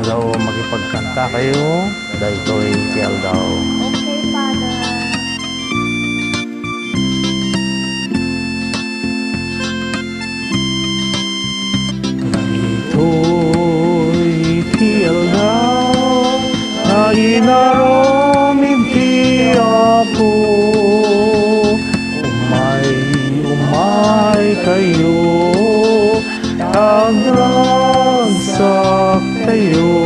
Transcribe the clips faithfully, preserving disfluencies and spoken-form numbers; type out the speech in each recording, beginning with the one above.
Daw makipagkanta kayo, daytoy ti aldaw. Okay, Father. Daytoy ti aldaw nga inaramid ti Apo. Umay, umay kayo, agragsaktayo.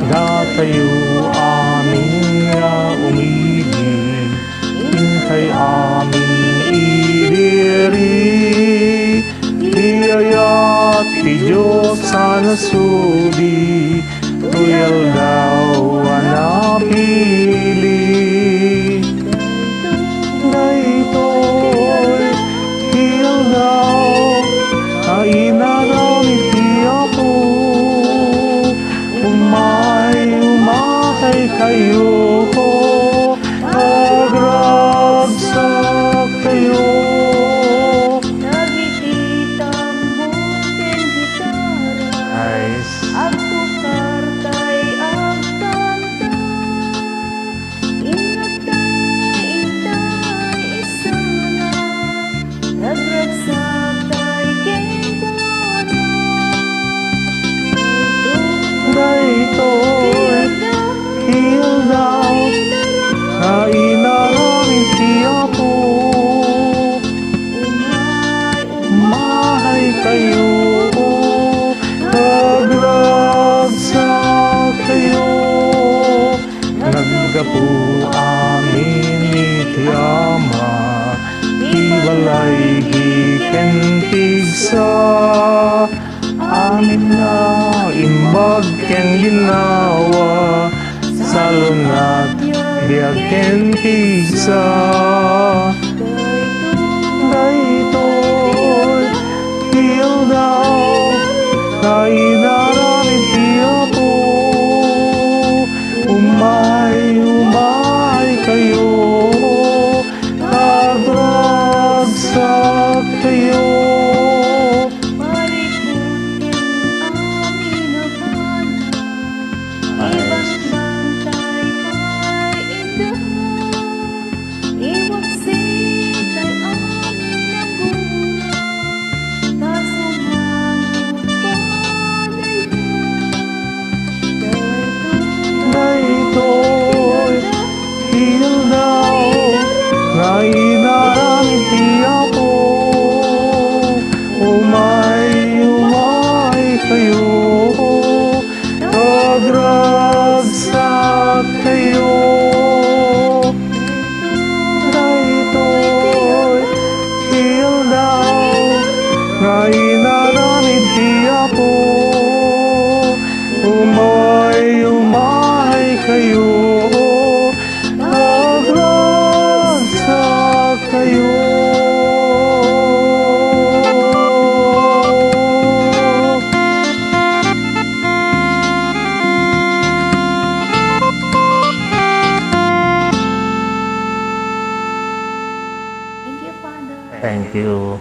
Datayo amin nga umili, intay amin idi iri. Ti ayat ti Dios a nasudi, toy aldaw a napili. Daytoy ti aldaw a inaramid ti Apo. Umay, umay kayo, agragsak kayo. Dagiti tambok ken gitara, nice, agtukar tay agkanta. Innak tay intay isuna, nagragsak tay kenkuana. Daytoy ti aldaw nga inaramid ti Apo. Umay kayo, agragsak kayo. Naggapu amin iti Ama, ti balay ken pigsa, amin nga imbag ken ginnawa, salunat, biag ken pigsa. Daytoy ti aldaw nga inaramid ti Apo. Umay, umay kayo, agragsak kayo. Parikut ken amin a banag, ibantay pay indahan. Iwaksi tay amin a gulang, ta sumango kadayta. Daytoy ti aldaw nga inaramid ti Apo. Umay, umay kayo, agragsak kayo. Daytoy ti aldaw nga inaramid ti Apo. Umay, umay kayo, agragsak kayo. Thank you, Father. Thank you.